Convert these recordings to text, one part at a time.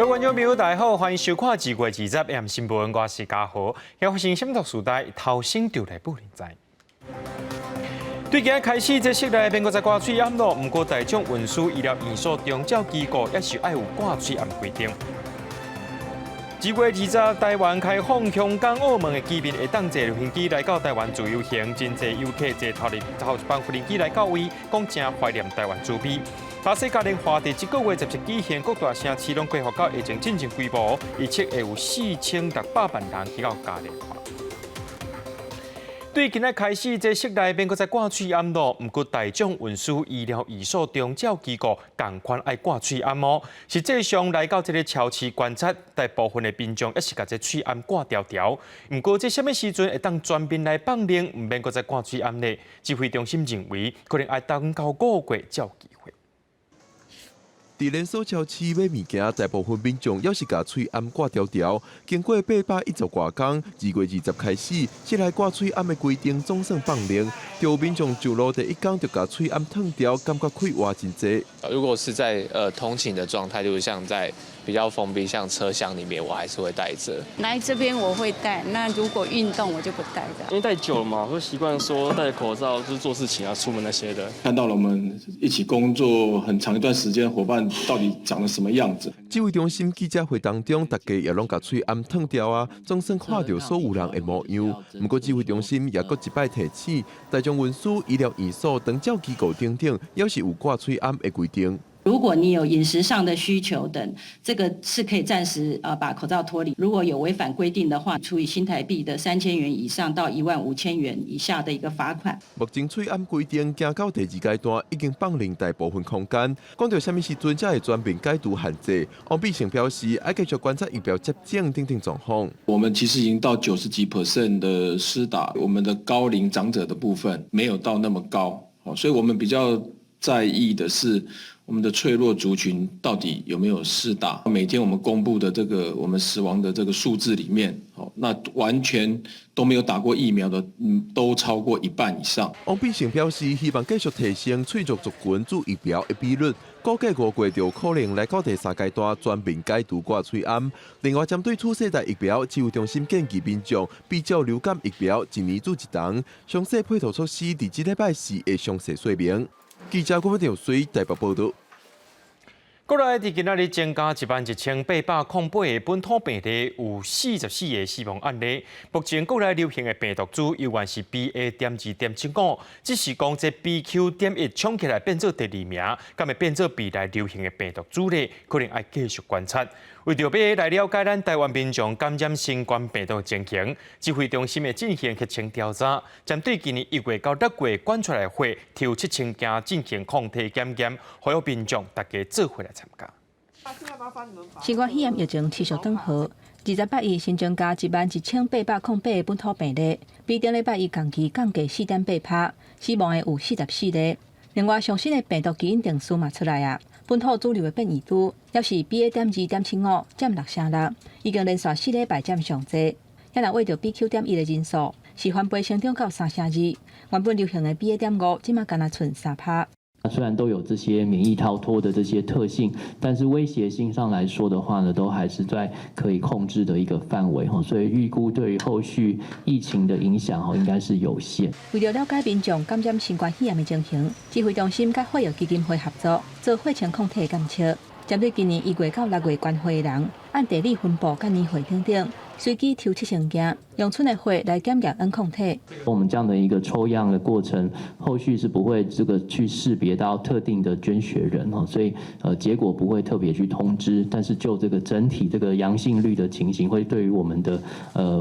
觀眾朋友，大家好，歡迎收看2月20 M 新聞，我是嘉豪。現發生什麼時代，頭先就來報您知。對今仔開始，這室內免閣再掛喙罨囉。毋過大眾運輸、醫療院所、長照機構也是愛有掛喙罨規定。2月20，台灣開放香港、澳門的居民會當坐飛機來到台灣自由行，真濟遊客坐頭一頭一班飛機來到位，講誠懷念台灣滋味。巴西嘉年華佇這個月17舉行，各大城市攏恢復到疫情進前規模，預測會有4600萬人去到嘉年華。對今仔開始，這室內免閣再掛喙罨囉。毋過大眾運輸、醫療、院所、長照機構仝款愛掛喙罨哦。實際上來到這个超市觀察，大部分的民眾也是共這喙罨掛牢牢。毋過這啥物時陣會當全面來放令，毋免閣再掛喙罨呢？指揮中心認為，可能愛等到5月才有機會。佇連鎖超市買物件，大部分民眾猶是共喙罨掛牢牢。經過810外工，2月20開始，室內掛喙罨的規定總算放令，就有民眾上路第一工就共喙罨脫掉，感覺快活真濟。如果是在通勤的狀態，就是像在比較封閉，像車廂裡面，我還是會戴著。來這邊我會戴，那如果運動我就不戴的。因為戴久了嘛，會習慣說戴口罩就是做事情啊、出門那些的。看到了我們一起工作很長一段時間夥伴到底長得什麼樣子？指揮中心記者會當中，大家也攏共喙罨脫掉啊，總算看著所有人的模樣。毋過指揮中心也閣一擺提醒，大眾運輸、醫療院所、長照機構等等，猶是有掛喙罨的規定。如果你有飲食上的需求等，這個是可以暫時把口罩脫離。如果有違反規定的話，處以新台幣的3000元以上到15,000元以下的一個罰款。目前喙罨規定行到第二階段，已經放任大部分空間。講著啥物時陣才會全面解除限制？王必勝表示，愛繼續觀察疫苗接種等等狀況。我們其實已經到90幾 percent 的施打，我們的高齡長者的部分沒有到那麼高，所以我們比較在意的是我們的脆弱族群到底有沒有施打？每天我們公布的這個我們死亡的這個數字裡面，那完全都沒有打過疫苗的，都超過一半以上。王必勝表示，希望繼續提升脆弱族群注疫苗的比率，估計5月就可能來到第三階段全面解除掛喙罨。另外，針對次世代疫苗，指揮中心建議民眾比照流感疫苗，一年注一針。詳細配套措施，佇這禮拜四會詳細說明。記者郭文水台北報導。國內佇今仔日增加11,808個本土病例，有44個死亡案例。目前國內流行的病毒株猶原是 BA.2.75，只是講這 BQ.1衝起來變做第二名，敢會變做未來流行的病毒株咧？可能愛繼續觀察。為著欲來了解咱台灣民眾感染新冠病毒的情形，指揮中心會進行血清調查，針對今年1月到6月捐出來的血，抽7000件進行抗體檢驗，呼籲民眾大家做伙來參加。新冠肺炎疫情持續轉好，28日新增加11,808個本土病例，比頂禮拜一同期降低4.8趴，死亡的有44個。另外，上新的病毒基因定序嘛出來啊，本土主流的變異株猶是 BA.2.75，佔6成6，已經連續4禮拜佔上濟。也若為著 BQ.1的人數是翻倍成長到3成2，原本流行的 BA.5這馬干焦賰3趴。雖然都有這些免疫逃脫的這些特性，但是威脅性上來說的話呢，都還是在可以控制的一個範圍吼，所以預估對於後續疫情的影響吼，應該是有限。為著了解民眾感染新冠肺炎的情形，指揮中心佮血液基金會合作做血清抗體檢測，針對今年1月到6月捐血的人，按地理分布佮年歲等等，隨機抽7000件，用賰的血來檢驗 N 抗體。我們這樣的一個抽樣的過程，後續是不會這個去識別到特定的捐血人哦，所以結果不會特別去通知。但是就這個整體這個陽性率的情形，會對於我們的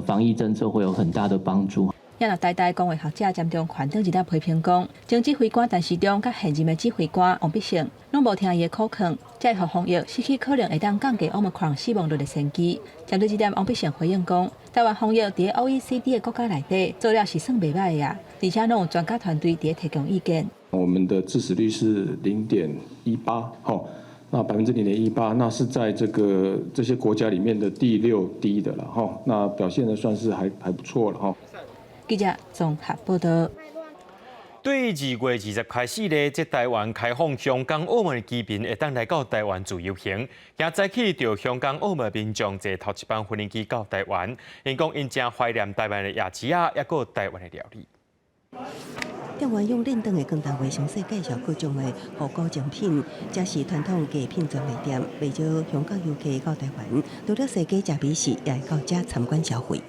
防疫政策會有很大的幫助。也若台大公衛學者詹中權頂日仔批評講，前指揮官陳時中佮現任的指揮官王必勝，攏無聽伊的苦勸，才會予防疫失去可能會當降低 Omicron 死亡率的先機。針對這點，王必勝回應講，台灣防疫佇 OECD 的國家內底做了是算袂䆀的啊，而且攏有專家團隊佇咧提供意見。我們的致死率是0.18，吼，那0.18%，那是在這些國家裡面的第六低的了，吼，那表現的算是還不錯了，吼。記者綜合報道。對2月20開始咧，這台灣開放香港、澳門的居民會當來到台灣自由行。今早起，著香港、澳門民眾坐頭一班飛機到台灣，𪜶講𪜶誠懷念台灣的夜市仔，抑閣台灣的料理。店員用輪轉的廣東話詳細介紹各種的五穀精品，這是傳統果品專賣店，袂少香港遊客到台灣，除了踅街食美食，也會到遮參觀消費。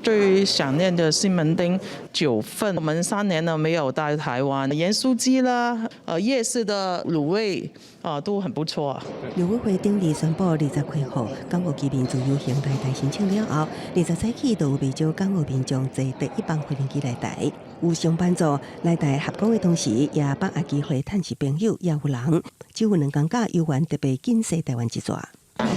最想念的西門町九份，我們3年了沒有到台灣，鹽酥雞啦，夜市的滷味啊都很不錯。陸委會頂日宣布20開放港澳居民自由行來台申請了後，20早起就有袂少港澳民眾坐第一班飛機來台。有上班族來台合工的同時，也把握機會探視朋友，也有人只有2工假猶原特別緊踅台灣一逝。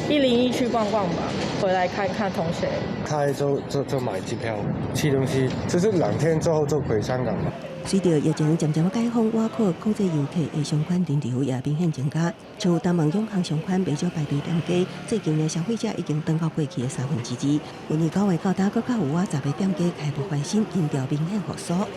101去逛逛吧，回來看看同學。開就買機票，吃東西，就是2天之後就回香港了。隨著疫情漸漸解封，外國國際遊客的相關人流也明顯增加。像東門永康商圈袂少排隊店家，最近的消費者已經轉到過去的2/3。去年9月到今，閣較有倚10个店家開幕翻新，人潮明顯復甦。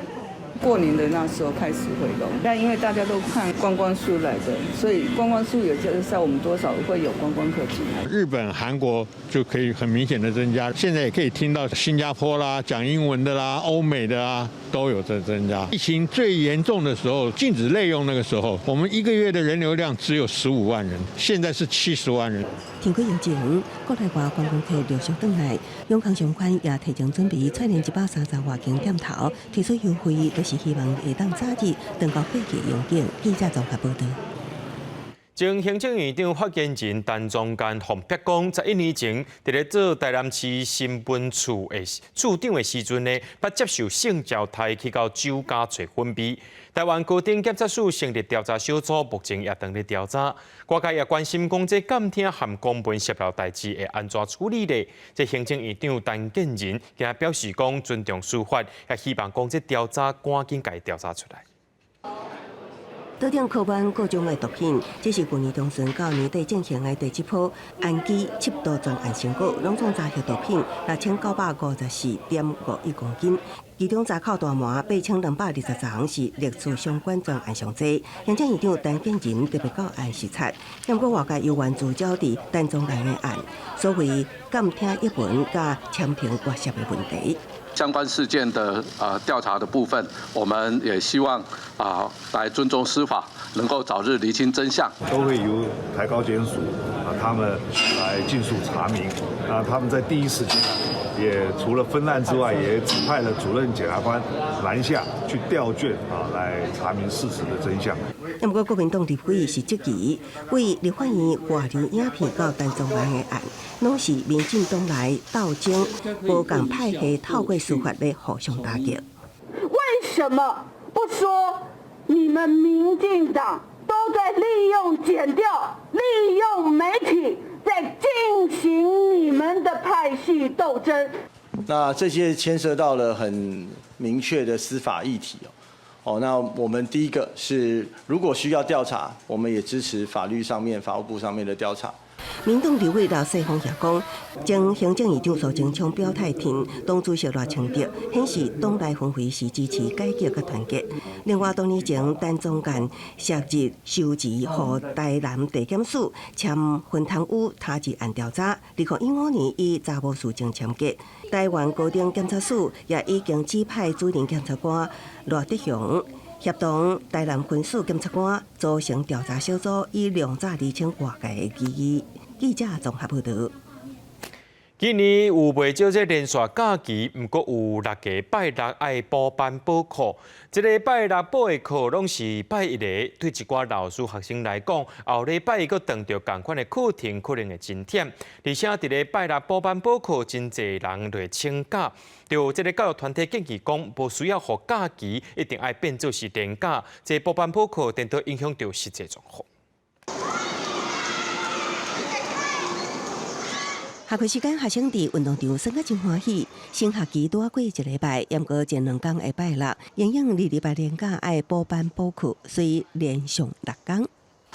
過年的那時候開始回籠，但因為大家都看觀光數來的，所以觀光數也就是在我們多少會有觀光客進來。日本、韓國就可以很明顯的增加，現在也可以聽到新加坡啦、講英文的啦、歐美的啦都有在增加。疫情最嚴重的時候，禁止內用那個時候，我們一個月的人流量只有15萬人，現在是70萬人。經過疫情，國內外觀光客陸續轉來，永康商圈也提前準備，串聯130外間店頭推出優惠，都是希望會當早日轉到過去榮景。記者綜合報道。前行政院長發言人陳宗彥予爆講，11年前佇咧做台南市新聞處的處長的時陣呢，捌接受性交刣去到酒家揣粉味。台灣高等檢察署成立調查小組，目前也正咧調查。外界也關心講，這監聽和公文洩漏代誌會按怎處理咧？這行政院長陳建仁今日表示講，尊重司法，也希望講這調查趕緊共伊調查出來。島頂扣辦各種的毒品，這是去年中旬到年底進行的第七波安基緝毒專案成果，攏總查獲毒品6954.51公斤，其中查扣大麻8220叢是歷次相關專案上濟。行政院長陳建仁特別到案視察，毋過外界猶原聚焦佇陳宗彥的案，所謂監聽譯文佮簽呈外洩的問題。相關事件的調查的部分，我們也希望啊來尊重司法，能夠早日釐清真相。都會由台高檢署啊，他們來盡速查明。啊，他們在第一時間也除了分案之外，也指派了主任檢察官南下去調卷啊，來查明事實的真相。毋過國民黨立委是質疑，對立法院外流影片到陳宗彥的案，攏是民進黨內鬥爭，無仝派系透過司法來互相打擊。為什麼不說你們民進黨都在利用檢調、利用媒體，在進行你們的派系鬥爭？那這些牽涉到了很明確的司法議題哦。哦，那我們第一個是，如果需要調查，我們也支持法律上面、法務部上面的調查。民黨立委劉世鋒也講，前行政院長蘇貞昌表態挺黨主席賴清德，顯示黨內氛圍是支持改革佮團結。另外，多年前陳宗彥涉入收錢予台南地檢署簽分貪污他治案調查，2015年以查無事證簽結。台灣高等檢察署也已經指派主任檢察官賴德雄協同台南分署檢察官組成調查小組，以量早釐清外界的疑義。記者綜合報道。今年有袂少這連續假期，毋過有六个拜六愛補班補課。這个拜六補的課攏是拜一个，對一寡老師學生來講，後禮拜閣轉著仝款的課程，可能會真忝。而且佇咧拜六補班補課，真濟人就會請假。就這个教育團體建議講，無需要予假期一定愛變做是連假，這補班補課顛倒影響著實際狀況。下課時間，學生佇運動場耍甲真歡喜。新學期拄仔過一禮拜，毋過前兩工的拜六，因應二禮拜連假愛補班補課，所以連上六工。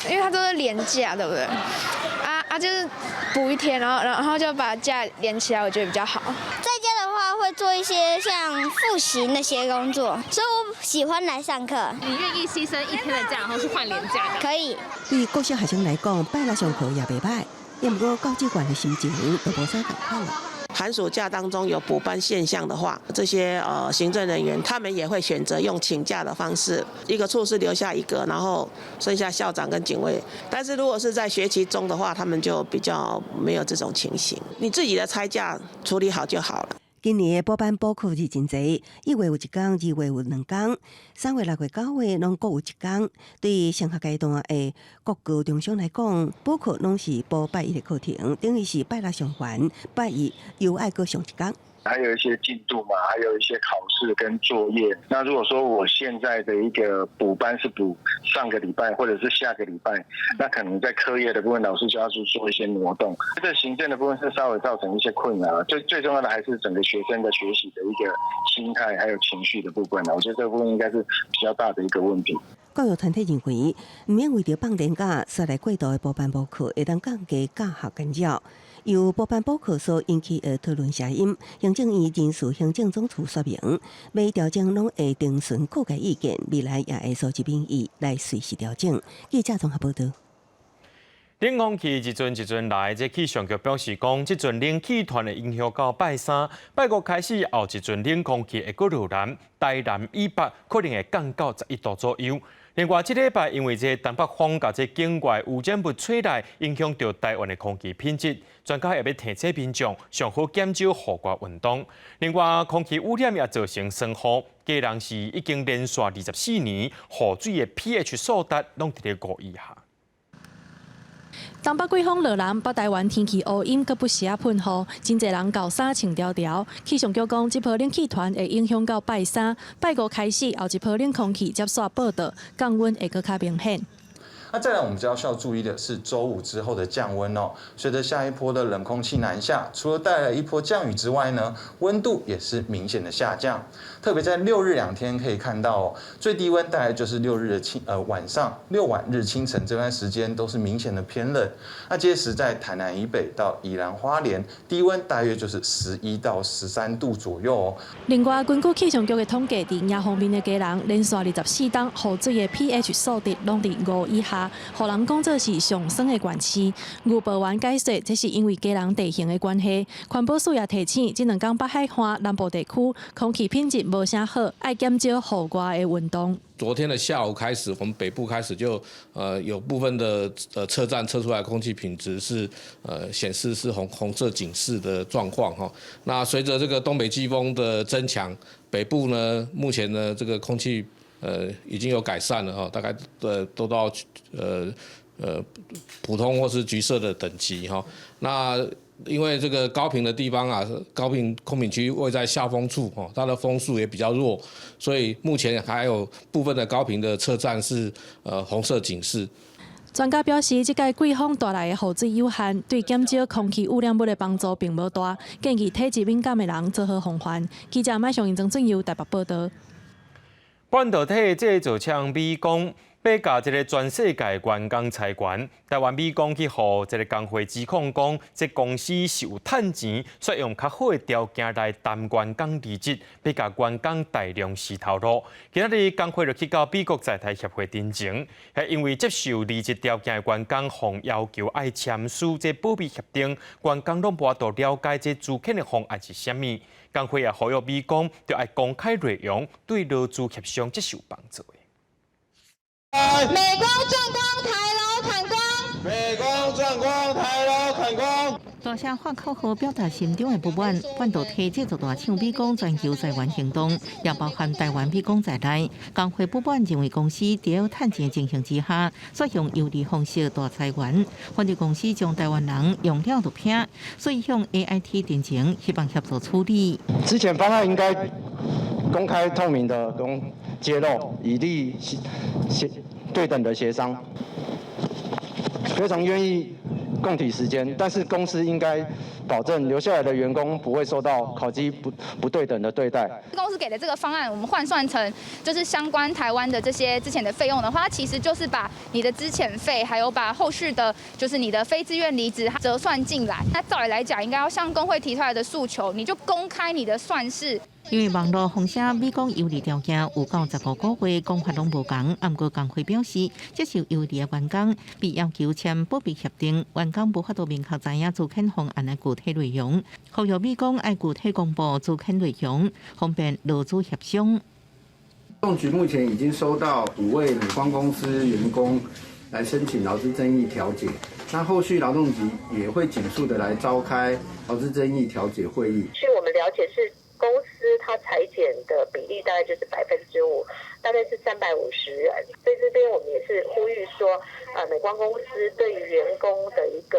因為它都是連假，對不對？啊啊，就是補一天，然後就把假連起來，我覺得比較好。在家的話會會做一些像複習那些工作，所以我喜歡來上課。你願意犧牲一天的假，然後去換連假？可以。對國小學生來講，拜六上課也袂䆀，也毋過教職員的心情都無啥仝款啦。寒暑假當中有補班現象的話，這些行政人員他們也會選擇用請假的方式，一個處室留下一個，然後剩下校長跟警衛。但是如果是在學期中的話，他們就比較沒有這種情形。你自己的差假處理好就好了。今年的補班補課日真濟，1月有一工，2月有兩工，3月、6月、9月攏各有一工。對升學階段的國高中生來講，補課攏是補拜一的課程，等於是拜六上懸，拜一又愛閣上一工。還有一些進度嘛，還有一些考試跟作業。那如果說我現在的一個補班是補上個禮拜或者是下個禮拜，那可能在課業的部分，老師就要去做一些挪動。這行政的部分是稍微造成一些困擾。最最重要的還是整個學生的學習的一個心態，還有情緒的部分。我覺得這個部分應該是比較大的一個問題。教育團體認為，毋免為著放連假，煞來過度的補班補課，會當降低教學干擾。由補班補課所引起的討論聲音，行政院人事行政總處說明，欲調整攏會徵詢各界意見，未來也會蒐集民意來隨時調整。記者綜合報導。冷空氣一陣一陣來，這氣象局表示講，這陣冷氣團會影響到拜三、拜五開始，後一陣冷空氣會閣落南，台南以北可能會降到11度左右。另外，這禮拜因為這東北風佮這境外污染物吹來，影響著台灣的空氣品質，專家也欲提醒民眾，上好減少戶外運動。另外，空氣污染也造成酸雨，基隆市已經連續24年雨水的 pH 數值攏佇咧5以下。東北季風落南，北台灣天氣烏陰，閣不時仔噴雨，真濟人厚衫穿牢牢。氣象局講，這波冷氣團會影響到拜三、拜五開始，後一波冷空氣接續報到，降溫會閣較明顯。那再來，我們比較需要注意的是週五之後的降溫哦。隨着下一波的冷空氣南下，除了帶來一波降雨之外呢，溫度也是明顯的下降。特別在六日兩天可以看到哦，最低溫大概就是六日的晚上，六晚日清晨這段時間都是明顯的偏冷。那屆時在台南以北到宜蘭花蓮，低溫大約就是11到13度左右哦。另外，根據氣象局的統計，佇營養方面的基隆連續24冬雨水的 pH 數值攏佇5以下，予人講做是上酸的縣市。預報員解說，這是因為基隆地形的關係。環保署也提醒，這兩工北海岸南部地區空氣品質無啥好，愛減少戶外的運動。昨天的下午開始，我們北部開始就有部分的車站測出來空氣品質是顯示是紅色警示的狀況哈。那隨着這個東北季風的增強，北部呢目前呢這個空氣已經有改善了哈，大概都到普通或是橘色的等級哈。那因為這個高屏的地方啊，高屏空品區位在下風處哦，它的風速也比較弱，所以目前還有部分的高屏的測站是紅色警示。專家表示，這屆季風帶來的雨水有限，對減少空氣污染物的幫助並無大，建議體質敏感的人做好防範。記者麥尚英、曾俊佑台北報導。半導體製造廠美光欲共這个全世界員工裁員，台灣美光去予這个工會指控講，這公司是有趁錢，煞用較好的條件來談員工離職，欲共員工大量洗頭路。今仔日工會就去到美國在台協會陳情，係因為接受離職條件的員工，予要求愛簽署這保密協定，員工攏無法度了解這資遣的方案是啥物。工會也呼籲美光，著愛公開內容，對勞資協商這是有幫助的。美光賺光，台勞砍光。美光賺光，台勞砍光。大聲喊口號，表達心中的不滿。半導體製造大廠美光全球裁員行動，也包含台灣美光在內。工會不滿認為公司佇趁錢情形之下，採用優利方式大裁員，反正公司將台灣人用了就撇，所以向 AIT 陳情，希望協助處理。資遣方案應該公開透明的公揭露，以利協對等的協商。非常願意共體時艱，但是公司應該保證留下來的員工不會受到考績不對等的對待。公司給的這個方案，我們換算成就是相關台灣的這些資遣的費用的話，其實就是把你的資遣費，還有把後續的，就是你的非自願離職折算進來。那照理來講，應該要向工會提出來的訴求，你就公開你的算式。因為網路風聲美光優離條件有夠15個月，講法攏無仝。毋過工會表示，接受優離的員工被要求簽保密協定，員工無法度明確知影資遣方案的具體內容。呼籲美光愛具體公布資遣內容，方便勞資協商。勞動局目前已經收到5位美光公司員工來申請勞資爭議調解，那後續勞動局也會盡速的來召開勞資爭議調解會議。據我們了解是公司它裁減的比例大概就是5%，大概是350人。所以這邊我們也是呼籲說，美光公司對於員工的一個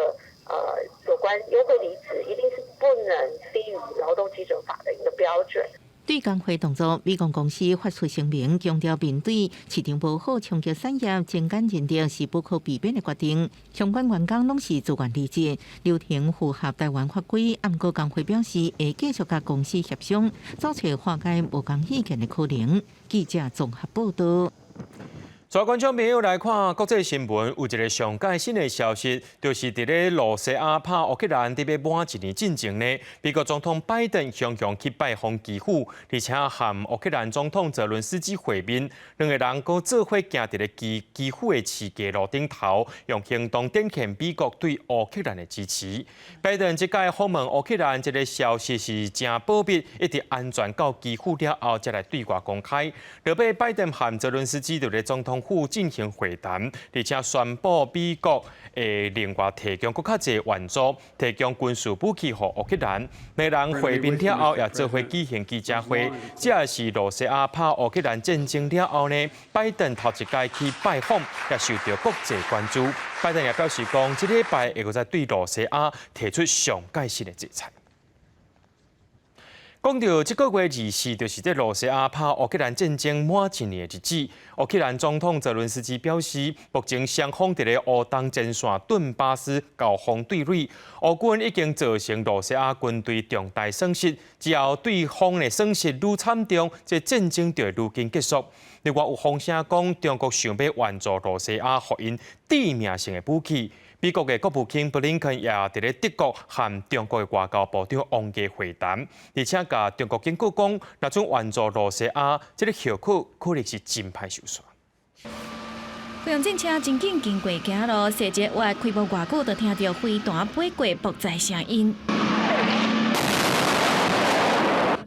有關優惠離職，一定是不能低於勞動基準法的一個標準。對工會動作，美光公司發出聲明，強調面對市場無好衝擊產業，精簡人力是不可避免的決定。相關員工攏是自願離職，流程符合台灣法規。毋過工會表示，會繼續佮公司協商，找出化解無仝意見的可能。記者綜合報道。所以觀眾朋友來看國際新聞，有一个上蓋新的消息，就是佇咧羅西亞拍烏克蘭佇欲滿一年進前呢，美國總統拜登雄雄去拜訪基輔，而且和烏克蘭總統澤倫斯基會面，兩个人閣做伙行佇咧基輔的市街路頂頭，用行動展現美國對烏克蘭的支持。拜登這擺訪問烏克蘭這个消息是誠保密，一直安全到基輔了後，才來對外公開。落尾拜登和澤倫斯基佇咧總統府進行會談，而且宣布美國會另外提供閣較濟援助，提供軍事武器予烏克蘭。兩人會面了後，也做伙舉行記者會。這也是羅西亞拍烏克蘭戰爭了後呢，拜登頭一擺去拜訪，也受到國際關注。拜登也表示講，這禮拜會閣再對羅西亞提出上蓋新的制裁。講到這個月24，就是這羅西亞拍烏克蘭戰爭滿一年的日子。烏克蘭總統澤倫斯基表示，目前雙方佇咧烏東前線頓巴斯交鋒對壘，烏軍已經造成羅西亞軍隊重大損失，只要對方的損失愈慘重，這戰爭就會愈緊結束。另外有風聲講，中國想欲援助羅西亞，予𪜶致命性的武器。美國的國務卿布林肯也佇咧德國和中國的外交部長王毅會談，而且共中國警告講，若準援助羅西亞，這个後果可能是真歹收煞。飛行戰車真緊經過行路，細節外開無偌久，就聽著飛彈飛過爆炸聲音。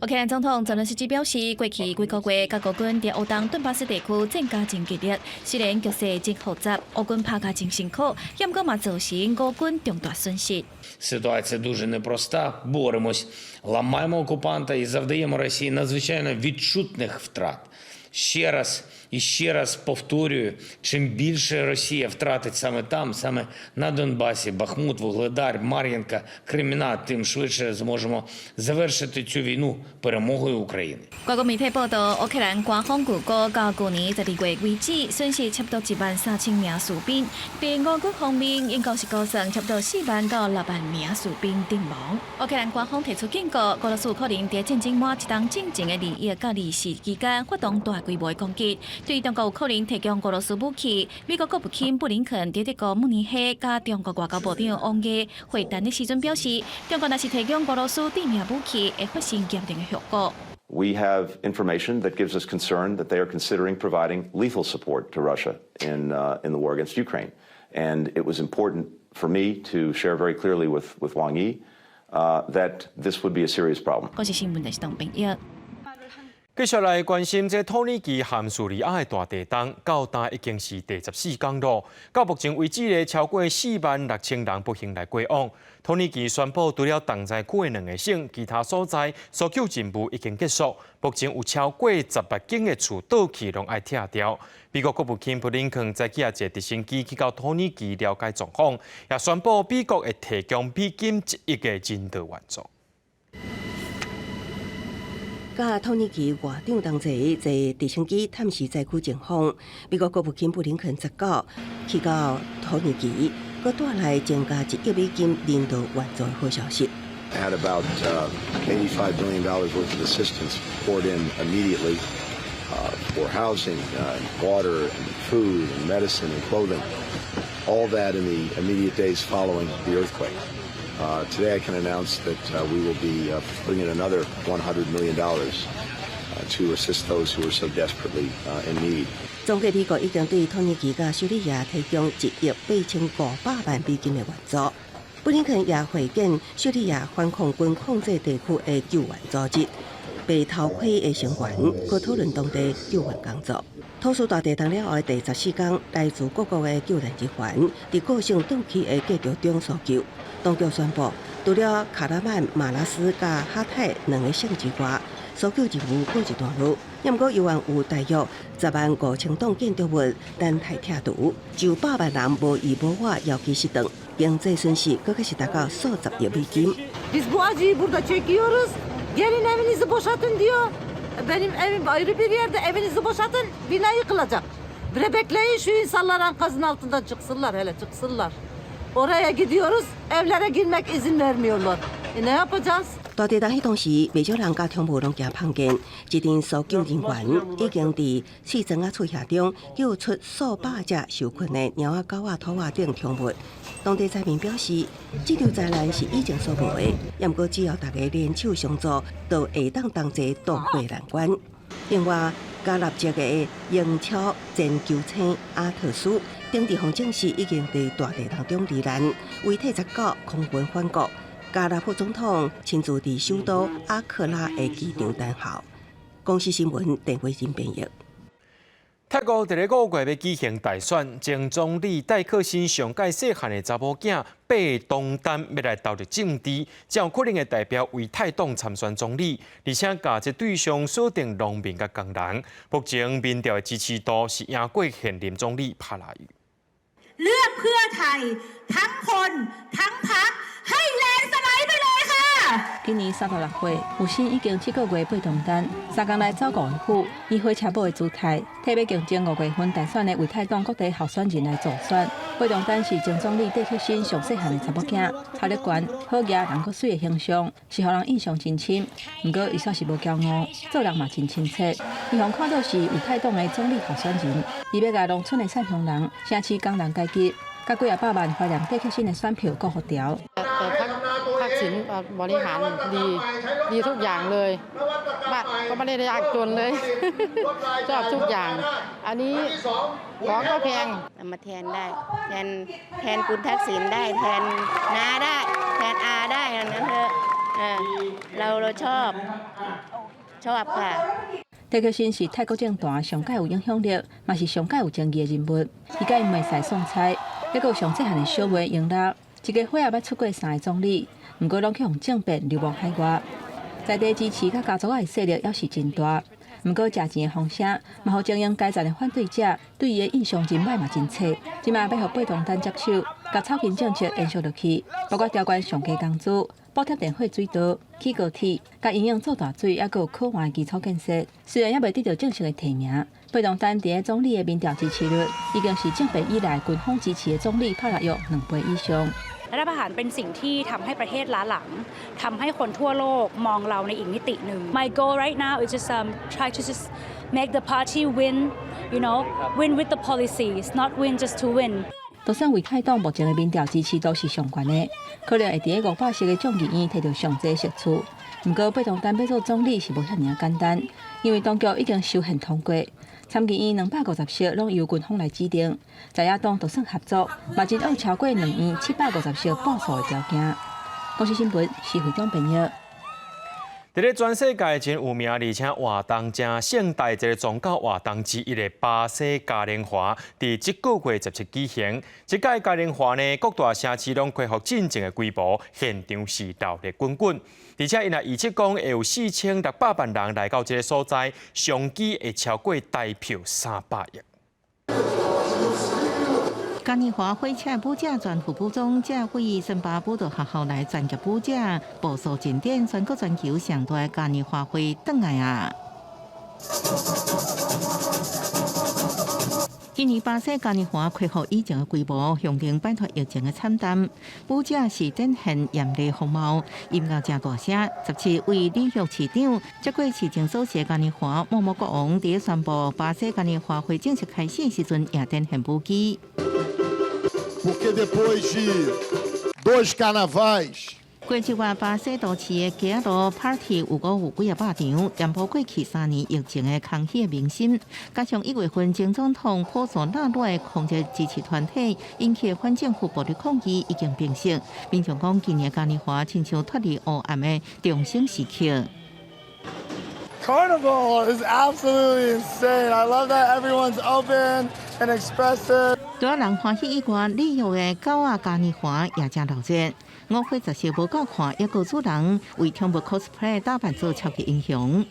烏克蘭總統澤倫斯基表示，過去幾個月，共俄軍佇烏東頓巴斯地區戰甲真激烈，雖然局勢真複雜，烏軍拍甲真辛苦，毋過嘛造成俄軍重大損失。 Ситуація дуже непроста. Боремось, ламаємо окупанта і завдаємо Росії надзвичайно відчутних втрат. Ще раз і ще раз повторюю, чим більше Росія втратить саме там, саме на Донбасі, Бахмут, Вугледар, Мар'їнка, Кремінна, тим швидше зможемо завершити цю війну перемогою України. 外國媒體報道，烏克蘭官方預估到舊年12月為止，損失差不多1萬3千名士兵。佇俄軍方面，應該是估算差不多4萬到6萬名士兵陣亡。烏克蘭官方提出警告，俄羅斯可能佇戰爭滿一冬進前的21到24期間發動大規模的攻擊，對中國有可能提供俄羅斯武器。美國國務卿布林肯佇德國慕尼黑佮中國外交部長王毅會談的時陣表示，中國若是提供俄羅斯致命武器，會發生嚴重的後果。 We have information that gives us concern that they are considering providing lethal support to Russia in the war against Ukraine. And it was important for me to share very clearly with Wang Yi that this would be a serious problem. 國視新聞的是董炳業。繼續來關心這土耳其和敘利亞的大地震，到今已經是第14天咯。到目前為止咧，超過4萬6千人不幸來過往。土耳其宣布，除了重災區的兩個省，其他所在搜救任務已經結束。目前有超過18間的厝倒去，攏愛拆掉。美國國務卿布林肯早起也坐直升機去到土耳其了解狀況，也宣布美國會提供美金1億的人道援助。佮土耳其外長同齊坐直升機探視災區情況。美國國務卿布林肯19去到土耳其，閣帶來增加1億美金人道援助的好消息。Had about $85 million worth of assistance poured in immediately for housing, water, and food, and medicine, and clothing. All that in the immediate days following the earthquake. Today I can announce that we will be putting in another $100 million to assist those who are so desperately in need. 總計美國已經對土耳其佮敘利亞提供1億8500萬美金的援助。布林肯也會見敘利亞反抗軍控制地區的救援組織，白頭盔的成員，閣討論當地救援工作。土敘大地震了後的第14天，來自各國的救援人員佇各省斷去的架橋中搜救。當局宣布，除了卡拉曼馬拉斯佮哈泰兩个省之外，搜救任務告一段落。毋過猶原有大約10萬5千棟建築物等待拆除，就100萬人無依無倚，遙期失當，經濟損失閣較是達到數十億美金。 Biz bu acıyı burada çekiyoruz. Gelin evinizi boşaltın diyor. Benim evim ayrı bir yerde. Evinizi boşaltın. Bina yıkılacak. Bre bekleyin şu insanlar enkazın altından çıksınlar hele çıksınlar. Oraya gidiyoruz. Evlere girmek izin vermiyorlar. E ne yapacağız? 大地震彼當時，袂少人佮寵物攏驚碰見，一陣搜救人員已經佇碎磚仔厝遐中救出數百隻受困的貓仔、狗仔、兔仔等寵物。當地災民表示，這場災難是以前所無的，毋過只要大家聯手相助，就會當同齊渡過難關。另外，加納籍的英超前球星阿特斯，頂佇方證實已經佇大地震中罹難，遺體19空運返國。加納副總統親自佇首都阿克拉的機場等候。公視新聞鄧慧欣編譯。泰國佇咧5月欲舉行大選，前總理戴克辛上蓋細漢的查某囝貝東丹欲來投入政治，才有可能會代表為泰黨參選總理，而且共這對象鎖定農民佮工人。目前民調的支持度是贏過現任總理帕拉育。 เลือกเพื่อไทยทั้งคนทั้งพรรคให้แลนด์สไลด์ไปเลยค่ะ 今年36歲，有生已經7個月貝東丹，三工來走五个府，以火車母的姿態，替欲競爭5月份大選的為泰黨各地候選人來助選。貝東丹是前總理戴克辛上細漢的查某囝，學歷懸、好額、人閣媠的形象，是予人印象真深。毋過伊煞是無驕傲，做人嘛真親切。伊予看做是為泰黨的總理候選人，伊欲共農村的散鄉人、城市工人階級，佮幾仔百萬懷念戴克辛的選票顧予牢。 ทักษิณบริหารดีดีทุกอย่างเลยบ้านก็ไม่ได้ยากจนเลย ชอบทุกอย่าง อันนี้ของก็แพง มาแทนได้แทนแทนคุณทักษิณได้แทนน้าได้แทนอาได้อย่างนั้นเถอะเราเราชอบชอบค่ะ 戴克辛是泰國政壇上蓋有影響力，嘛是上蓋有爭議的人物。伊佮伊妹婿宋菜，猶閣有上細漢的小妹英拉，一家伙仔捌出過三个總理，毋過攏去予政變流亡海外。在地支持佮家族仔的勢力猶是真大，毋過食錢的風聲，嘛予精英階層的反對者對伊的印象真歹嘛真差。這馬欲予貝東丹接手，共草根政策延續落去，包括調懸上低工資、補貼電火水道、起高鐵、共營養做大水，猶閣有可換的基礎建設。雖然猶未得到正式的提名，貝東丹佇咧總理的民調支持率已經是政變以來軍方支持的總理帕拉育2倍以上。 รัฐประหารเป็นสิ่งที่ทำให้ประเทศล้าหลังทำให้คนทั่วโลกมองเราในอีกมิติหนึ่ง My goal right now is just try to just make the party win, win with the policies, not win just to win. 就算為泰黨目前的民調支持度是上懸的，可能會佇咧500席的眾議院摕著上濟席次。毋過貝東丹欲做總理是無遐爾仔簡單，因為當局已經修憲通過，參議院250席攏由軍方來指定，在野黨就算合作，嘛真愛超過兩院750席半數的條件。公視新聞，施惠中編譯。佇咧全世界真有名，而且活動誠盛大一个宗教活動之一的巴西嘉年華，佇這个月17舉行。這屆嘉年華呢，各大城市攏恢復進前的規模，現場是熱鬧滾滾。而且𪜶也預測講會有4600萬人來到這个所在，商機會超過台票300億。嘉年華火車舞者全副武裝，這位森巴舞蹈學校來專業舞者，步數經典，全國全球上大嘉年華會轉來啊！今年巴西嘉年華恢復以前的規模，象徵擺脫疫情的慘淡。舞者是展現豔麗風貌，音樂誠大聲。17位里約市長接過市政首席嘉年華，莫莫國王佇宣布巴西嘉年華會正式開始時陣，也展現舞技。 Porque depois de dois carnavais 過一月，巴西都市的街仔路 party 有五有幾仔百場，填補過去3年疫情的空虛的民心。加上1月份前總統波索納洛的抗日支持團體引起反政府暴力抗議已經平息。民眾講，今年嘉年華親像脫離黑暗的重生時刻。 Carnival is absolutely insane. I love that everyone's open and expressive. 除了人歡喜以外，里約的狗仔嘉年華也誠鬧熱。舞會雜色無夠看，抑閣主人為寵物 cosplay 打扮做超級英雄。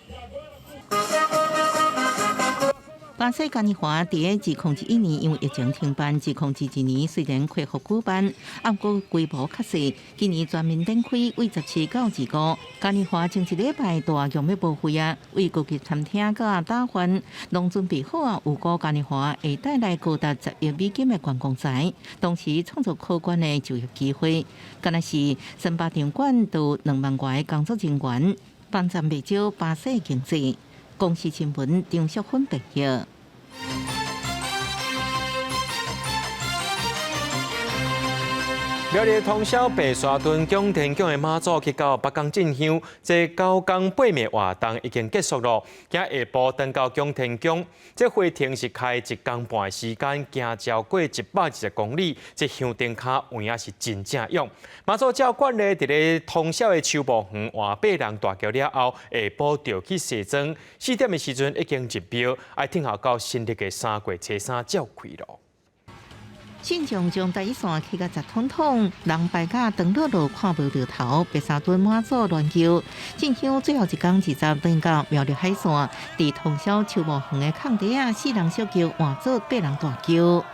巴西嘉年華佇2021年因為疫情停辦，2022年雖然恢復舉辦，毋過規模較細。今年全面展開，為17到25，嘉年華前一禮拜大量欲報廢啊，為高級餐廳佮打飯攏準備好啊，預估嘉年華會帶來高達10億美金的觀光財，同時創造可觀的就業機會。敢若是森巴場館都有2萬外的工作人員，幫贊袂少巴西經濟。公視新聞張淑芬報道。苗栗通霄白沙屯蔣天宮的媽祖去到北港進香，這9工8暝活動已經結束咯。今下晡轉到蔣天宮，這回程是開一工半的時間，行超過120公里，這香燈跤有影是真正勇。媽祖照慣例，佇咧通霄的秋墓園換八人大轎了後，下晡就去卸妝。4點的時陣已經入廟，愛等候到新曆的3月初3才開咯。信眾將台一線起甲雜統統，人排甲長落落看無著頭。白沙屯媽祖鸞轎進香最後一工二十轉到苗栗海線，佇通霄秋墓園的空地仔，四人小轎換做八人大轎。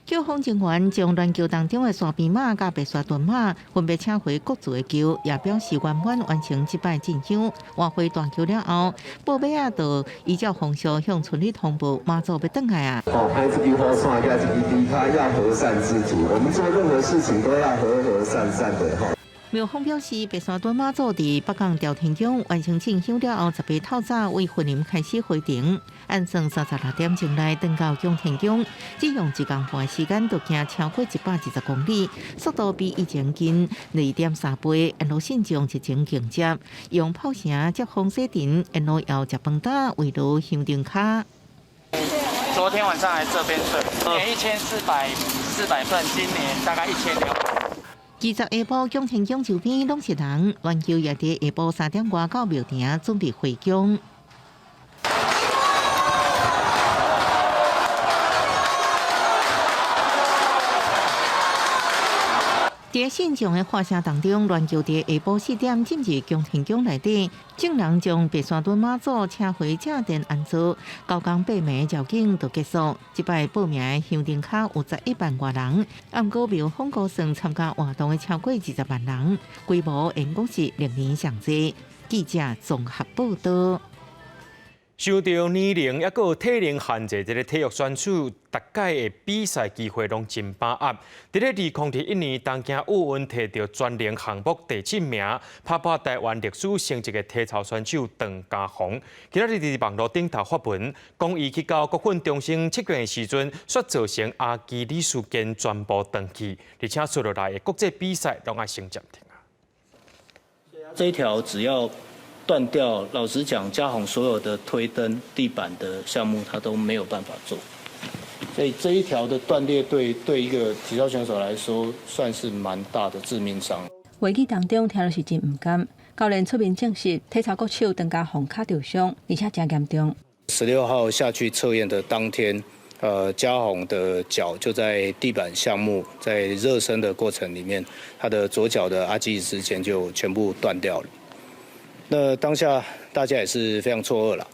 轎方人員將鸞轎當中的沙邊媽佮白沙屯媽分別請回各自的轎，也表示圓滿完成這擺進香。換回大轎了後，報尾仔就依照風俗向村里通報媽祖欲轉來啊。哦，拍這支雨傘，佮這支豬跤要和善知足。我們做任何事情都要和和善善的吼。廟方表示，白沙屯媽祖佇北港朝天宮完成進香了後，18透早為雲林開始回程，按算36點鐘內轉到蔣天宮，只用一工半時間就行超過120公里，速度比以前近2.3倍。沿路信眾熱情迎接，用炮聲接風洗塵，沿路猶食飯焦慰勞香燈跤。昨天晚上來這邊睡，1400、400份，今年大概1200。20下晡，蔣天宮周邊攏是人，鸞轎也佇下晡3點外到廟埕準備回宮。佇信眾的喝聲當中，鸞轎佇下晡4點進入蔣天宮內底，眾人將白沙屯媽祖請回正殿安坐。9工8暝繞境就結束。這擺報名的香燈跤有11萬外人，毋過廟方估算參加活動的超過20萬人，規模應該是歷年上濟。記者綜合報道。受著年齡抑閣體能限制，這个體育選手逐屆的比賽機會攏真把握。佇咧2021年東京奧運摕著全能項目第七名，拍破台灣歷史成績的體操選手鄧家宏，今仔日佇網路頂頭發文，講伊去到國訓中心測驗的時陣，煞造成阿基里斯腱全部斷去，而且紲落來的國際比賽攏愛先暫停啊。這一條只要斷掉，老實講，嘉宏所有的推蹬、地板的項目，他都沒有辦法做。所以這一條的斷裂對一個體操選手來說，算是蠻大的致命傷。危機當中，聽著是真毋甘。教練出面證實，體操國手鄧家宏跤受傷，而且誠嚴重。16號下去測驗的當天，嘉宏的腳就在地板項目在熱身的過程裡面，他的左腳的阿基里斯腱就全部斷掉了。那當下大家也是非常錯愕啦。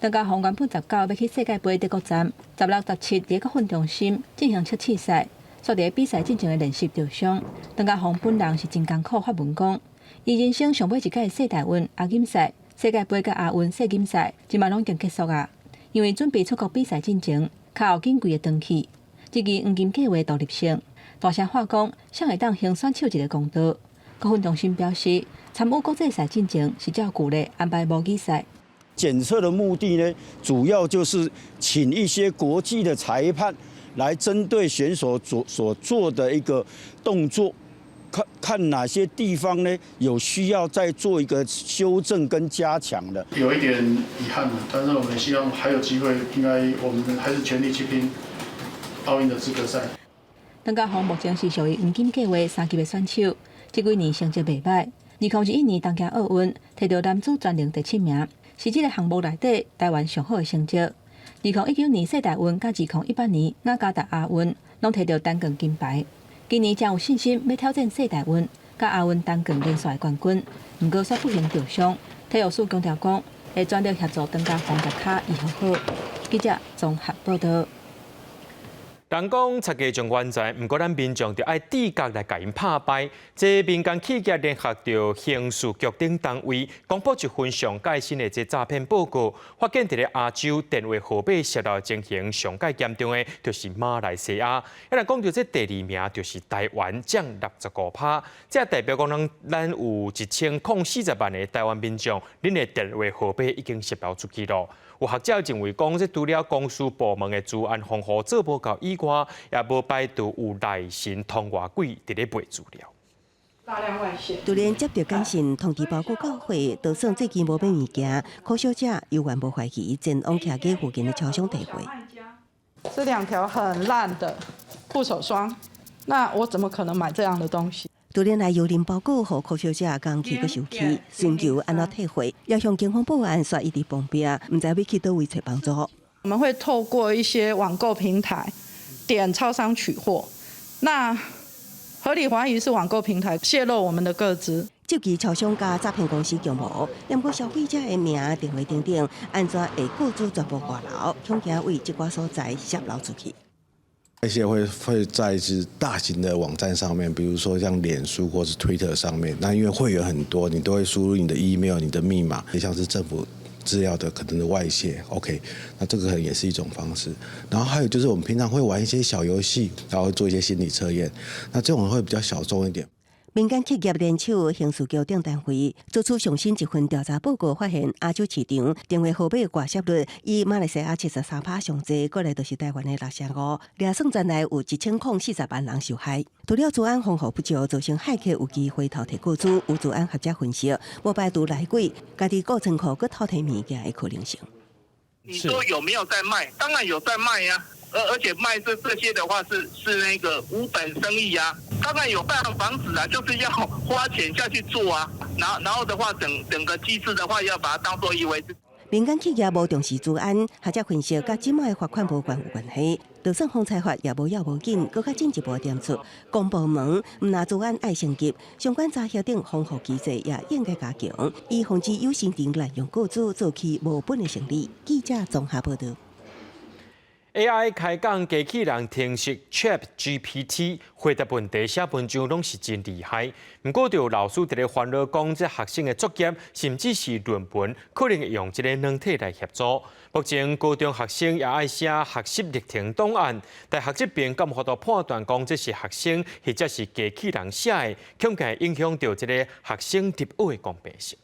鄧家宏原本19欲去世界盃德國站，16、17佇國訓中心進行測試賽，煞佇比賽進前的練習受傷。鄧家宏本人是真艱苦發文講，伊人生上尾一屆世大運亞錦賽，世界盃佮亞運世錦賽，這馬攏已經結束啊。因為準備出國比賽進前，較後緊規个轉去。這支黃金計畫獨立性，大聲話講，誰會當還選手一個公道？國訓中心表示，參與國際賽進前是照舊例安排模擬賽。檢測的目的呢，主要就是請一些國際的裁判來針對選手所做的一個動作，看看哪些地方呢有需要再做一個修正跟加強的。有一點遺憾，但是我們希望還有機會，應該我們還是全力去拼奧運的資格賽。鄧家宏目前是屬於黃金計畫三級的選手，這幾年成績袂䆀。2021年東京奧運摕到男子全能第七名，是這個項目內底台灣上好的成績。2019年世大運佮2018年雅加達亞運，攏摕到單槓金牌。今年誠有信心欲挑戰世大運佮亞運單槓連續的冠軍，毋過煞不幸著傷。體育署強調講，會全力協助鄧家宏趌跤醫好。記者綜合報道。人講賊家將冤在，毋過咱民眾著愛自覺來共𪜶拍敗。這民間企業聯合著刑事局等單位，公布一份上蓋新的這詐騙報告，發現佇咧亞洲電話號碼洩露情形上蓋嚴重的，就是馬來西亞。一來講著這第二名就是台灣，佔65%。這代表講咱有1040萬个台灣民眾，恁的電話號碼已經洩露出去囉。有學者認為講，這除了公司部門的資安防護做無夠以外，也無排除有內神通外鬼佇咧賣資料。大量外泄。突然接著簡訊通知包裹到貨，就算最近無買物件，柯小姐猶原無懷疑前往徛家附近的超商提貨。這兩條很爛的護手霜，那我怎麼可能買這樣的東西？突然來郵輪包裹，予柯小姐共氣閣生氣，尋求按怎退貨，也向警方報案，煞一直碰壁，毋知欲去佗位揣幫助。我們會透過一些網購平台點超商取貨，那合理懷疑是網購平台洩露我們的個資。這期超商佮詐騙公司共謀，毋過消費者的名、電話等等，按怎會個資全部外流，恐驚為這寡所在洩露出去。一些會在是大型的網站上面，比如說像臉書或是 Twitter 上面，那因為會員很多，你都會輸入你的 email、你的密碼，像是政府資料的可能的外泄，OK，那這個可能也是一種方式。然後還有就是我們平常會玩一些小遊戲，然後做一些心理測驗，那這種會比較小眾一點。民間企業聯手刑事局等單位做出上新一份調查報告，發現亞洲市場電話號碼外泄率以馬來西亞73%上濟，過來就是台灣的6成5，掠算全內有1040萬人受害。除了資安防護不足，造成駭客有機會偷提個資，有資安學者分析，無排除內鬼家己顧倉庫閣偷提物件的可能性。你說有沒有在賣？當然有在賣呀。而且賣這些的話是那個無本生意啊，當然有辦法防止啊，就是要花錢下去做啊，然後的話整整個機制的話要把它當做一回事。民間企業無重視資安，學者分析，佮這擺的罰款無關有關係，就算防裁罰也無要無緊，閣較進一步點出，公部門毋但資安愛升級，相關查核等防護機制也應該加強，以防止有心人濫用個資做起無本的生意。記者綜合報道。 AI 開講機器人程式 ChatGPT 回答問題、寫文章攏是真厲害。毋過，就有老師佇咧煩惱講，這學生的作業甚至是論文，可能會用這個軟體來協助。目前高中學生也愛寫學習歷程檔案，大學這邊敢有法度判斷講這是學生或者是機器人寫的，恐驚影響著這個學生入學的公平性。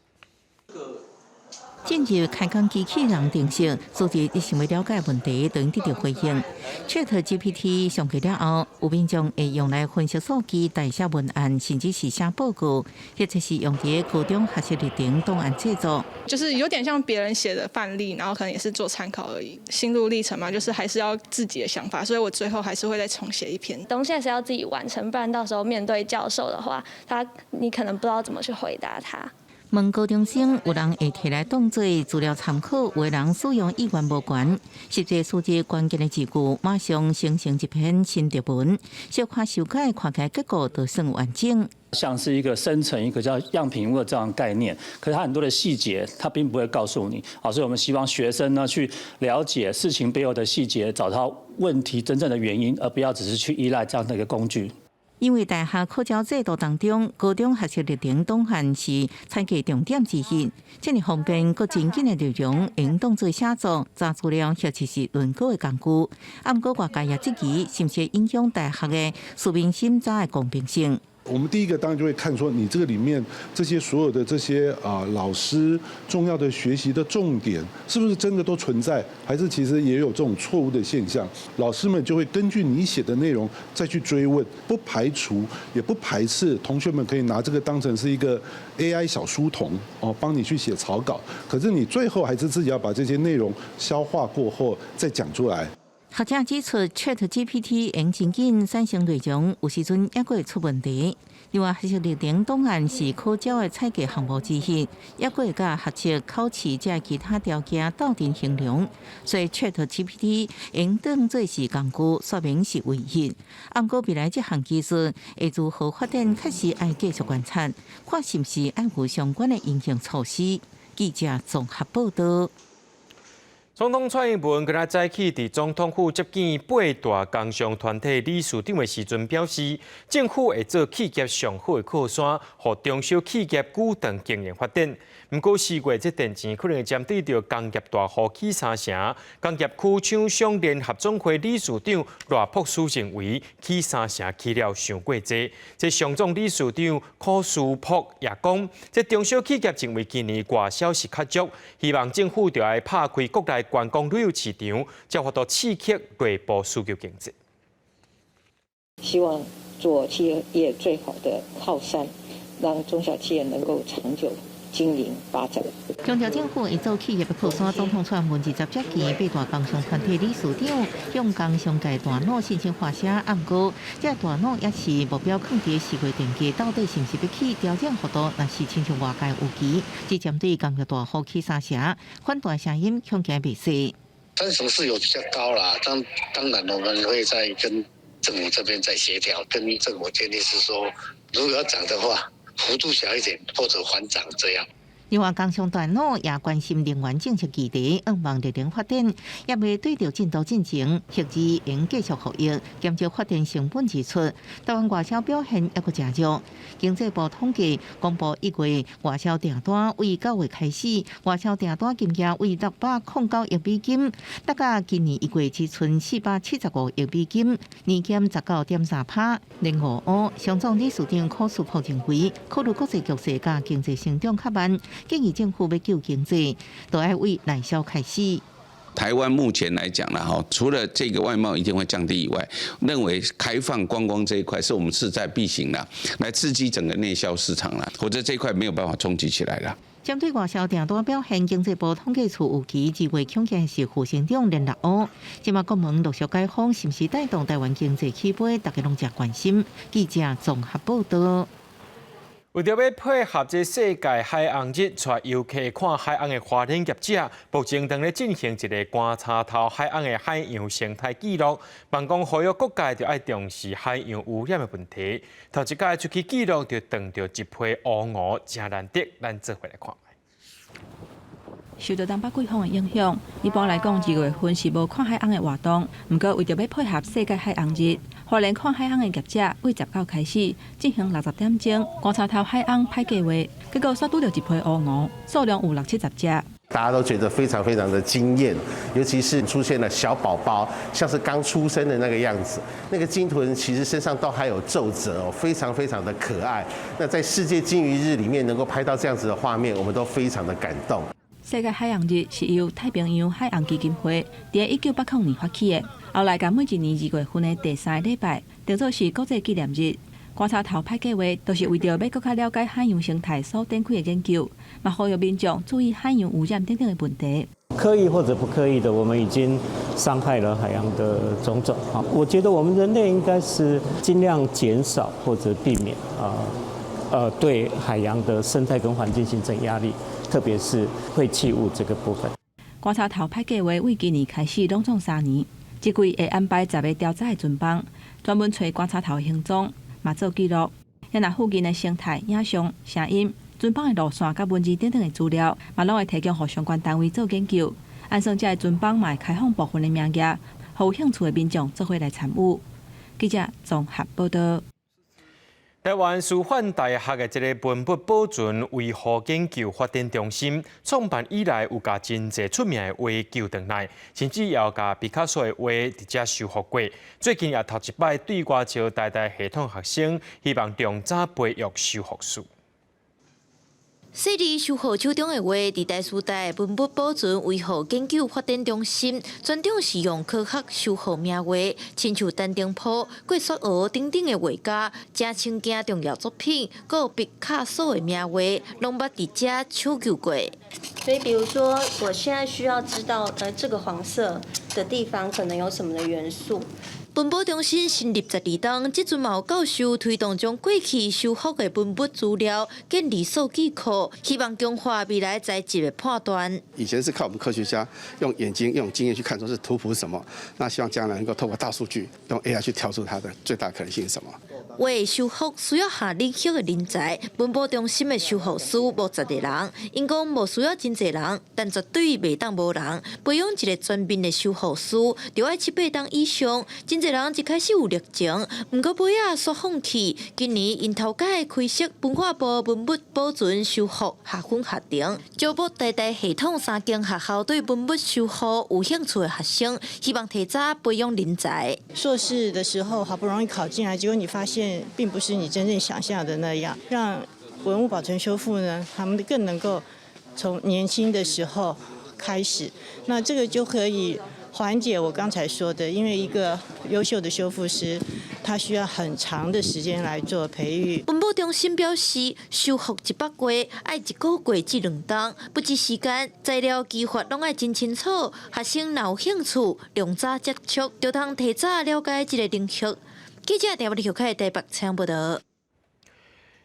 進入開講機器人程式，輸入你想欲了解問題，就會得著回應。ChatGPT 上架了後，有民眾會用來分析數據、代寫文案，甚至是寫報告，或者是用佇高中學習歷程檔案製作。就是有點像別人寫的範例，然後可能也是做參考而已。心路歷程嘛，就是還是要自己的想法，所以我最後還是會再重寫一篇。東西還是要自己完成，不然到時候面對教授的話，你可能不知道怎麼去回答他。問高中生，有人會提來當做資料參考，有的人使用意願無懸。實際輸入關鍵的字句，馬上生成一篇心得文，小可修改，看起來結果就算完整。像是一個生成一個叫樣品屋的這樣概念，可是它很多的細節，它並不會告訴你。好，所以我們希望學生呢去了解事情背後的細節，找到問題真正的原因，而不要只是去依賴這樣的一個工具。因為大學考招制度當中，高中學習歷程檔案是採計重點之一，這爾方便，閣真緊的內容，會當做寫作、查資料或者是論稿的工具。啊，毋過外界也質疑，是毋是影響大學的書面審查的公平性？我們第一個當然就會看說，你這個裡面這些所有的這些啊老師重要的學習的重點，是不是真的都存在，還是其實也有這種錯誤的現象？老師們就會根據你寫的內容再去追問，不排除也不排斥同學們可以拿這個當成是一個 AI 小書童哦，幫你去寫草稿。可是你最後還是自己要把這些內容消化過後再講出來。學者指出，ChatGPT 用真緊產生內容，有時陣猶閣會出問題。另外，學習歷程檔案是考招的採計項目之一，猶閣會佮學測考試這其他條件鬥陣衡量。所以，ChatGPT 會當做是工具，說明是唯一。毋過未來這項技術會如何發展，確實愛繼續觀察，看是毋是愛有相關的應用措施。記者綜合報道。總統蔡英文今仔早起佇總統府接見八大工商團體理事長的時陣表示，政府會做企業上好的靠山，予中小企業久長經營發展。毋過四月這電錢可能會針對著工業大戶起三成，工業區廠商聯合總會理事長賴博士認為起三成起了傷過濟。這商總理事長柯書博也講，這中小企業認為今年外銷是較足，希望政府著愛拍開國內觀光旅遊市場，才有法度刺激內部需求經濟。希望做企業最好的靠山，讓中小企業能夠長久經營發展。強調政府會做企業的靠山，總統蔡英文20接見八大工商團體理事長，向工商界大腦信心發聲。毋過，這大腦也是目標囥佇四月電價到底是毋是欲起調整幅度，若是親像外界預期，只針對工業大戶起三成，反對聲音恐驚袂細。三成是有比較高啦，當當然我們會再跟政府這邊再協調，跟政府建議是說，如果要漲的話，幅度小一點或者緩漲這樣。另外，工商大腦也關心能源政策議題，向望綠能發展，也未對著進度進程，核子應繼續服役，減少發電成本支出。台灣外銷表現猶閣誠弱。經濟部統計公布一月外銷訂單，為9月開始，外銷訂單金額為609億美金，達到今年一月只賰475億美金，年減19.3%。連五烏，商總理事長柯書博認為，考慮國際局勢佮經濟成長較慢。建議政府欲救經濟，都愛為內銷開始。台灣目前來講呢，哈，除了這個外貿一定會降低以外，認為開放觀光這一塊是我們勢在必行的，來刺激整個內銷市場啦，否則這塊沒有辦法衝擊起來了。針對外銷訂單表現，經濟部統計處預期2月恐驚是負成長連6烏。這馬國門陸續解封，是毋是帶動台灣經濟起飛？大家攏誠關心。記者綜合報道。為著欲配合這世界海洋日，帶遊客看海翁的花蓮業者，目前正咧進行一个觀察頭海翁的海洋生態記錄。望講呼籲各界著愛重視海洋污染的問題。頭一擺出去記錄，就撞著一批烏鵠，誠難得，咱做伙來看。受著東北季風的影響，一般來講，2月份是無看海翁的活動。毋過，為著欲配合世界海翁日，花蓮看海翁的業者為19開始進行60點鐘觀察頭海翁拍計劃，結果煞拄著一批烏鵠，數量有六七十隻。大家都覺得非常非常的驚豔，尤其是出現了小寶寶，像是剛出生的那個樣子。那個鯨豚其實身上都還有皺褶哦，非常非常的可愛。那在世界鯨魚日裡面能夠拍到這樣子的畫面，我們都非常的感動。世界海洋日是由太平洋海洋基金會佇1980年發起的，後來共每一年2月份的第三个禮拜當做是國際紀念日。觀察頭拍計劃，就是為著欲閣較了解海洋生態所展開的研究，嘛呼籲民眾注意海洋污染等等的問題。刻意或者不刻意的，我們已經傷害了海洋的種種。我覺得我們人類應該是盡量減少或者避免對海洋的生態跟環境形成壓力。特別是廢棄物這個部分。觀察頭拍計劃為今年開始，攏總3年，一季會安排10个調查的船枋，專門揣觀察頭行蹤，嘛做記錄。也若附近的生態、影像、聲音、船枋的路線佮文字等等的資料，嘛攏會提供予相關單位做研究。按算這个船枋嘛會開放部分的名額，予有興趣的民眾做伙來參與。記者綜合報道。台灣師範大學的這个文物保存維護研究發展中心創辦以來，有共真濟出名的畫救轉來，甚至也有共畢卡索的畫佇遮修復過。最近也頭一擺對外招台大系統學生，希望量早培育修復師。細膩修復手中的畫，佇台師大文物保存維護研究發展中心，專長是用科學修復名畫，親像陳澄波、郭雪娥等等的畫家，誠親近重要作品，閣有畢卡索的名畫，攏捌佇遮搶救過。所以，比如說，我現在需要知道，這個黃色的地方可能有什麼的元素。文保中心成立12冬，這陣嘛有教授推動將過去修復的文物資料建立數據庫，希望強化未來材質的判斷。以前是靠我們科學家用眼睛、用經驗去看，說是圖譜是什麼。那希望將來能夠透過大數據，用 AI 去挑出它的最大可能性是什麼。畫修復需要下領域的人才，文保中心的修復師無10個人，𪜶講無需要真濟人，但絕對袂當無人。培養一個全面的修復師，著愛7、8冬以上。真濟人一開始有熱情，毋過尾仔煞放棄。今年𪜶頭擺開設文化部文物保存修復學分學程，招募台大系統三間學校對文物修復有興趣的學生，希望提早培養人才。碩士的時候好不容易考進來，結果你發現並不是你真正想象的那樣。讓文物保存修復呢，他們更能夠從年輕的時候開始，那這個就可以緩解我剛才說的，因為一個優秀的修復師，他需要很長的時間來做培育。文保中心表示，修復一幅畫愛一個月至2冬，不只時間、材料、技法攏愛真清楚。學生若有興趣，量早接觸，就通提早了解這個領域。記者台北台北採訪報導。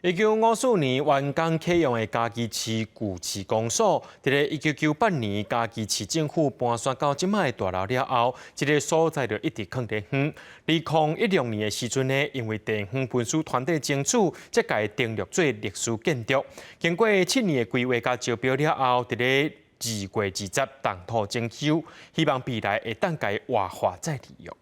1954年完工啟用的嘉義市舊市公所，佇咧1998年嘉義市政府搬遷到這擺的大樓了後，這个所在就一直囥佇遠。2016年的時陣呢，因為地方文史團體爭取，才共登錄做歷史建築。經過7年的規劃佮招標了後，佇咧2月20動土整修，希望未來會當共活化再利用。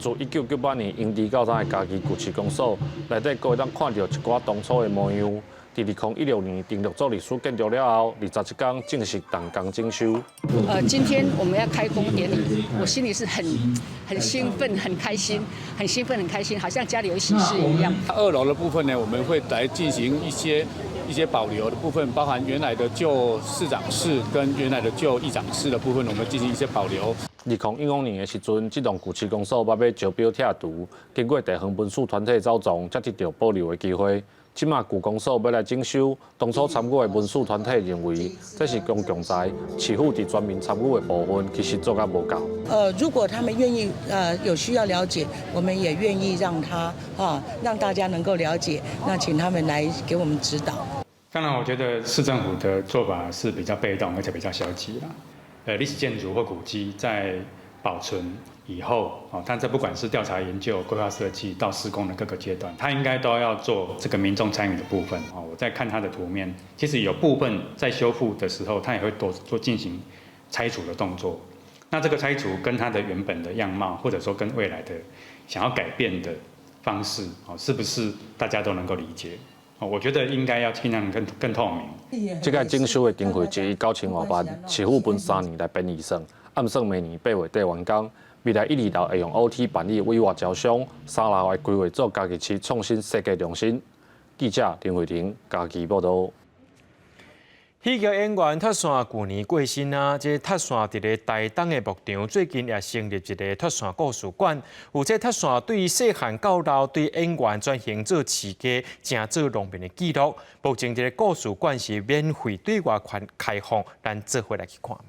自1998年移置到今的嘉義舊市公所內底，閣會當看著一寡當初的模樣。佇2016年登錄做歷史建築了後，21天正式動工整修。今天我們要開工典禮，我心裡是很興奮、很開心、很興奮、很開心，好像家裡有喜事一樣。二樓的部分呢，我們會來進行一些保留的部分，包含原來的舊市長室跟原來的舊議長室的部分，我們進行一些保留。2015年的時陣，這棟舊市公所捌欲招標拆除，經過地方文史團體走傱，才得著保留的機會。這馬舊公所欲來整修，當初參與的文史團體認為這是公共財，市府佇全民參與的部分其實做甲無夠。如果他們願意，有需要了解，我們也願意讓他啊，讓大家能夠了解，那請他們來給我們指導。當然，我覺得市政府的做法是比較被動，而且比較消極啦。歷史建築或古蹟在保存以後，啊，但這不管是調查研究、規劃設計到施工的各個階段，它應該都要做這個民眾參與的部分。哦，我在看它的圖面，其實有部分在修復的時候，它也會多做進行拆除的動作。那這個拆除跟它的原本的樣貌，或者說跟未來的想要改變的方式，哦，是不是大家都能夠理解？我覺得應該要盡量更透明。這個整修的經費1億9千外萬，市府分3年來編預算，按算明年8月底完工。未來一二樓會用 OT 辦理委外招商，三樓會規劃做嘉義市創新設計中心。記者林慧玲嘉義報導。喜劇演員脫線舊年過身啊！這脫線佇咧台東的牧場，最近也成立一個脫線故事館。有這脫線對細漢到老，對演員轉型做飼雞，成做農民的記錄。目前這个故事館是免費對外開放，咱做伙來去看覓。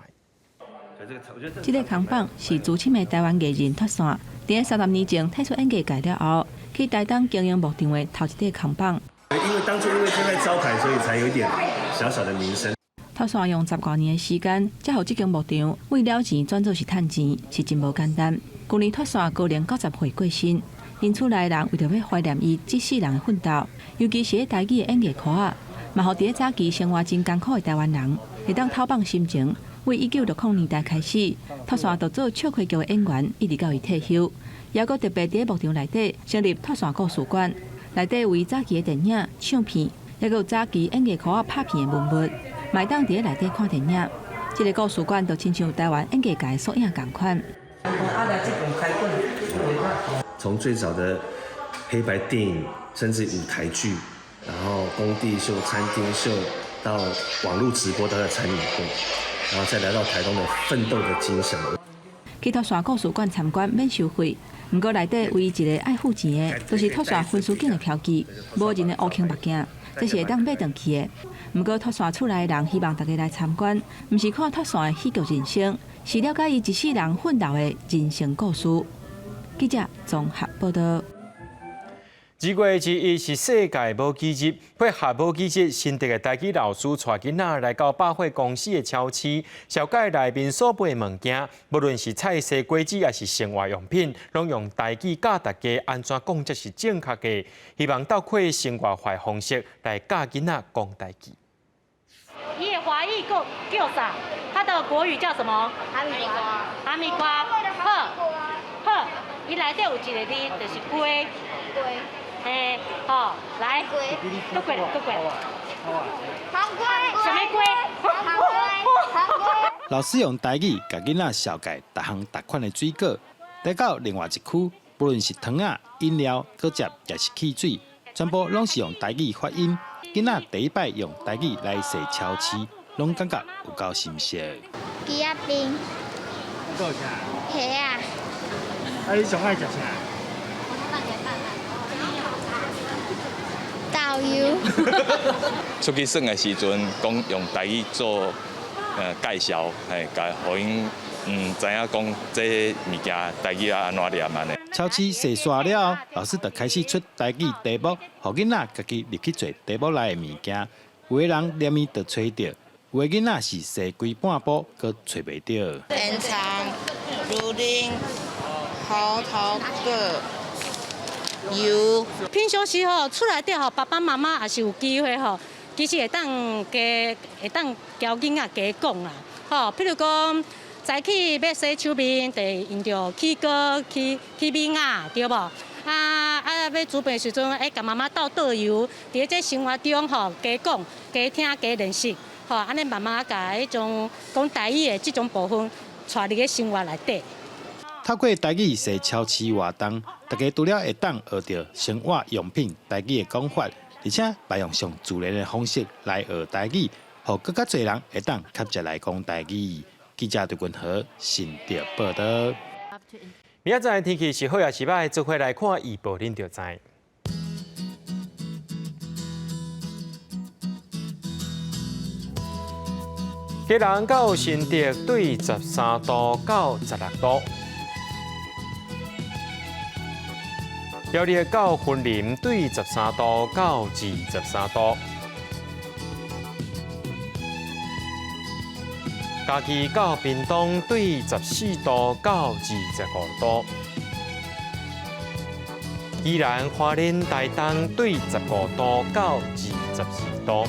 這个扛棒是資深的台灣藝人脫線，佇咧30年前退出演藝界了後，去台東經營牧場的頭一塊扛棒。因為當初因為這塊招牌，所以才有一點小小的名聲。脫線用10外年的時間，才予這間牧場為了錢轉做是趁錢，是真無簡單。舊年脫線高齡90歲過身，𪜶厝內人為著欲懷念伊這世人的奮鬥，尤其是咧台語的演藝科仔，嘛予佇咧早期生活真艱苦的台灣人，會當透放心情，為1960年代開始，托山就做笑謦劇的演員，一直到伊退休。猶閣特別佇牧場內底成立托山故事館，內底為早期的電影、唱片，猶閣有早期演藝科仔拍片的文物，嘛會當佇咧內底看電影。這个故事館就親像台灣演藝界縮影仝款。從最早的黑白電影，甚至舞台劇，然後工地秀、餐廳秀，到網絡直播，都在參與過，然後再來到台東的奮鬥的精神。去托山故事館參觀免收費，毋過內底唯一一个愛付錢的，就是托山分書景的標記，無人的烏框目鏡，這是會當買轉去的。毋過托山厝內的人希望大家來參觀，毋是看托山的戲劇人生，是了解伊一世人奮鬥的人生故事。記者綜合報道。2月21是世界母語日，配合母語日，新竹的台語老師帶囡仔來到百貨公司的超市，紹介內面所買的物件，無論是菜色、果子，抑是生活用品，攏用台語教大家按怎講才是正確的。希望透過生活化方式來教囡仔講台語。伊的華語叫啥？他的國語叫什麼？哈密瓜。哈密瓜。好，好，伊內底有一个字，就是瓜。嘿，好，來，閣過來，閣過來。黃瓜。啥物瓜？黃瓜。老師用台語共囡仔紹介逐項逐款的水果，來到另外一區，不論是糖仔、飲料、果汁，抑是汽水，全部攏是用台語發音。囡仔第一擺用台語來踅超市，攏感覺有夠新鮮。枝仔冰。閣有啥？蝦仔。啊，你上愛食啥？豆油。出去耍的時陣，講用台語做介紹，嘿，共予𪜶知影講這物件台語按怎念按呢。超市踅煞了後，老師就開始出台語題目，予囡仔家己入去揣題目內的物件。有的人念伊就揣著，有的囡仔是踅規半晡，閣揣袂著。煙腸、蘆奶、葡萄果、油。平常時吼，厝內底吼，爸爸媽媽也是有機會吼，其實會當加會當教囡仔加講啦，吼，譬如講早起欲洗手面，就用著起鍋起起米仔，對無？啊，欲煮飯時陣，會共媽媽鬥倒油，佇這生活中吼，加講、加聽、加練習，吼，按呢慢慢共彼種講台語的這種部分帶入去生活內底。透過台語踅超市活動，大家除了會當學著生活用品台語的講法，而且嘛用上自然的方式來學台語，予閣較濟人會當較捷來講台語。記者陳君和新竹報道。明仔載天氣是好抑是䆀，做伙來看預報，恁就知。基隆到新竹對13度到16度，苗栗到雲林對13度到23度，嘉義到屏東對14度到25度，宜蘭花蓮台東對15度到24度，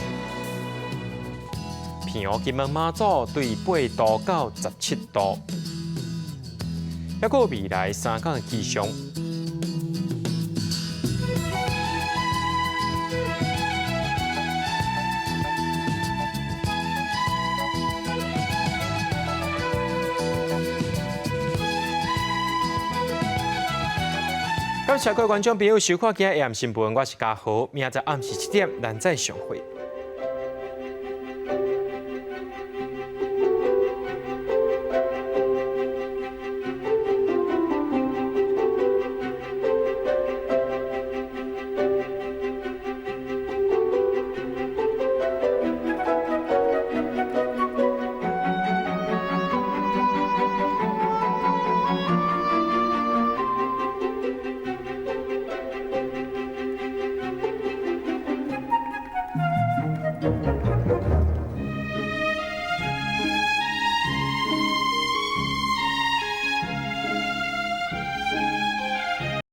澎湖金門馬祖對8度到17度，抑閣未來3工的氣象。感謝各位觀眾朋友收看今日的新聞，我是嘉豪，明仔載暗時7點，咱再相會。